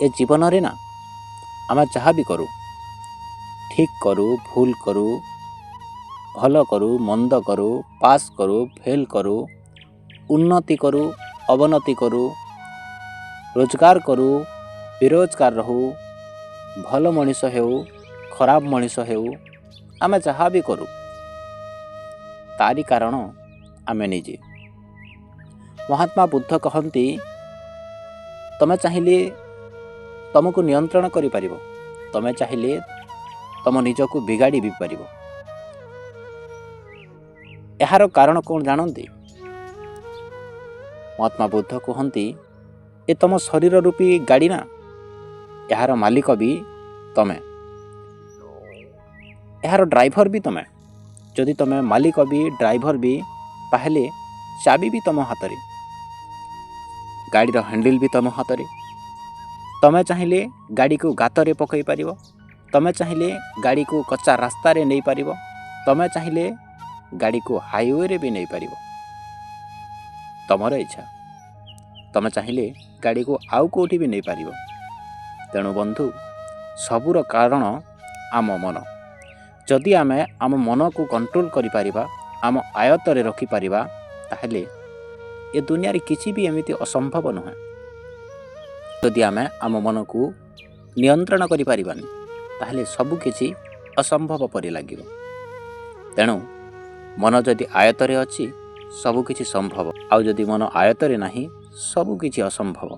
ଏ ଜୀବନରେ ନା ଆମେ ଯାହା ବି କରୁ, ଠିକ୍ କରୁ, ଭୁଲ କରୁ, ଭଲ କରୁ, ମନ୍ଦ କରୁ, ପାସ୍ କରୁ, ଫେଲ୍ କରୁ, ଉନ୍ନତି କରୁ, ଅବନତି କରୁ, ରୋଜଗାର କରୁ, ବେରୋଜଗାର ରହୁ, ଭଲ ମଣିଷ ହେଉ, ଖରାପ ମଣିଷ ହେଉ, ଆମେ ଯାହା ବି କରୁ, ତାରି କାରଣ ଆମେ ନିଜେ। ମହାତ୍ମା ବୁଦ୍ଧ କହନ୍ତି, ତମେ ଚାହିଁଲେ ତମକୁ ନିୟନ୍ତ୍ରଣ କରିପାରିବ, ତମେ ଚାହିଁଲେ ତମ ନିଜକୁ ବିଗାଡ଼ି ବି ପାରିବ। ଏହାର କାରଣ କ'ଣ ଜାଣନ୍ତି? ମହାତ୍ମା ବୁଦ୍ଧ କୁହନ୍ତି, ଏ ତମ ଶରୀର ରୂପୀ ଗାଡ଼ି ନା, ଏହାର ମାଲିକ ବି ତମେ, ଏହାର ଡ୍ରାଇଭର ବି ତମେ। ଯଦି ତମେ ମାଲିକ ବି ଡ୍ରାଇଭର ବି, ତାହେଲେ ଚାବି ବି ତମ ହାତରେ, ଗାଡ଼ିର ହ୍ୟାଣ୍ଡେଲ୍ ବି ତମ ହାତରେ। ତମେ ଚାହିଁଲେ ଗାଡ଼ିକୁ ଗାତରେ ପକାଇ ପାରିବ, ତମେ ଚାହିଁଲେ ଗାଡ଼ିକୁ କଚ୍ଚା ରାସ୍ତାରେ ନେଇପାରିବ, ତମେ ଚାହିଁଲେ ଗାଡ଼ିକୁ ହାଇୱେରେ ବି ନେଇପାରିବ। ତମର ଇଚ୍ଛା, ତମେ ଚାହିଁଲେ ଗାଡ଼ିକୁ ଆଉ କେଉଁଠି ବି ନେଇପାରିବ। ତେଣୁ ବନ୍ଧୁ, ସବୁର କାରଣ ଆମ ମନ। ଯଦି ଆମେ ଆମ ମନକୁ କଣ୍ଟ୍ରୋଲ କରିପାରିବା, ଆମ ଆୟତରେ ରଖିପାରିବା, ତାହେଲେ ଏ ଦୁନିଆରେ କିଛି ବି ଏମିତି ଅସମ୍ଭବ ନୁହେଁ। ଯଦି ଆମେ ଆମ ମନକୁ ନିୟନ୍ତ୍ରଣ କରିପାରିବାନି, ତାହେଲେ ସବୁକିଛି ଅସମ୍ଭବ ପରି ଲାଗିବ। ତେଣୁ ମନ ଯଦି ଆୟତରେ ଅଛି, ସବୁକିଛି ସମ୍ଭବ, ଆଉ ଯଦି ମନ ଆୟତରେ ନାହିଁ, ସବୁକିଛି ଅସମ୍ଭବ।